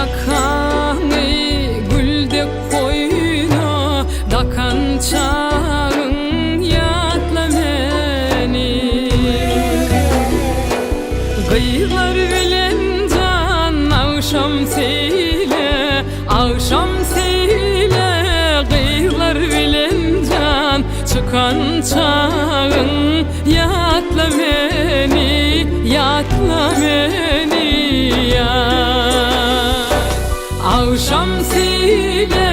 Ýakaňy gül dek goýna dakan çagyň ýatla meni. Gyzlar bilen jan agşam seýle, agşam seýle Gyzlar bilen jan çykan çagyň ýatla meni, ýatla meni ýar. Agşam seýle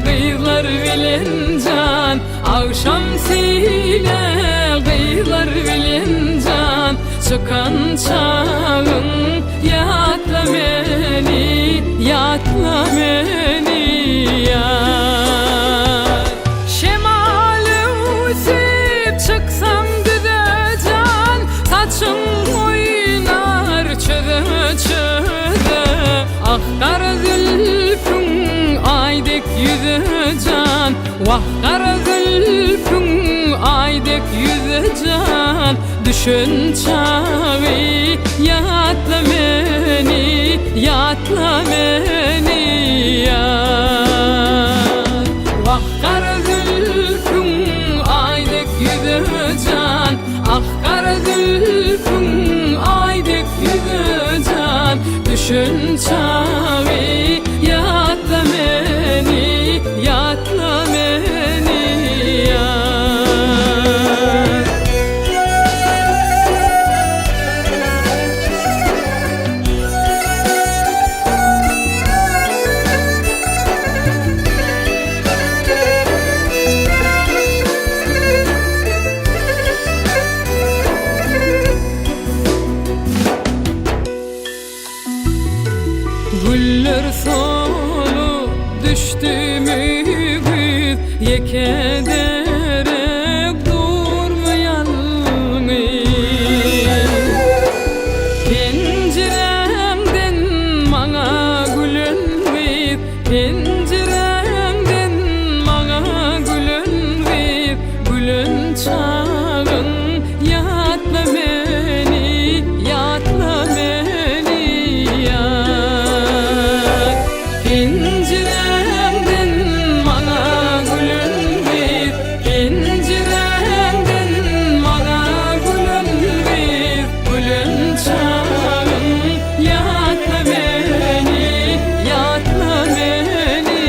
gyzlar bilen jan, agşam seýle gyzlar bilen jan Çykan çagyň ýatla meni, ýatla meni ýar. Şemal öwsüp çyksaň düze jan, Saçyň oýnar çöze-çöze. Ah gara zülpüň aý dek ýüze jan, Wah gara zülpüň aý dek ýüze jan, Düşen çagy ýatla meni, ýatla meni ýar. Wah gara zülpüň aý dek ýüze jan, Ah gara zülpüň aý dek ýüze jan, Düşen çagy ýatla meni, ýatla meni ýar. Güller solup düşdümi güýz Ýeke derek durmy ýalňyz Penjirämden maňa gülen gyz Penjirämden maňa gülen gyz Gülen çagyň ýatla meni, ýatla meni ýar. Penjirämden maňa gülen gyz, Penjirämden maňa gülen gyz, Gülen çagyň ýatla meni, ýatla meni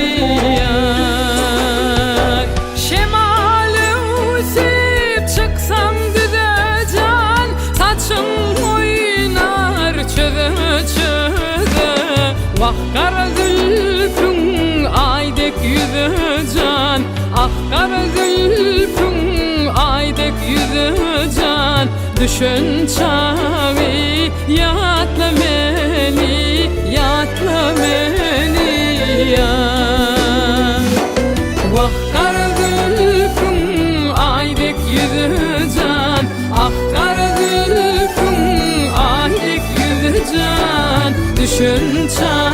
ýar. Şemal öwsüp çyksaň düze jan, Saçyň oýnar çöze-çöze. Wah gara zülpüň aý dek ýüze jan, Ah gara zülpüň aý dek ýüze jan, Düşen çagy ýatla meni, ýatla meni ýar. Wah gara zülpüň aý dek ýüzi jan, Ah gara zülpüň aý dek ýüzi jan, Düşen çagy.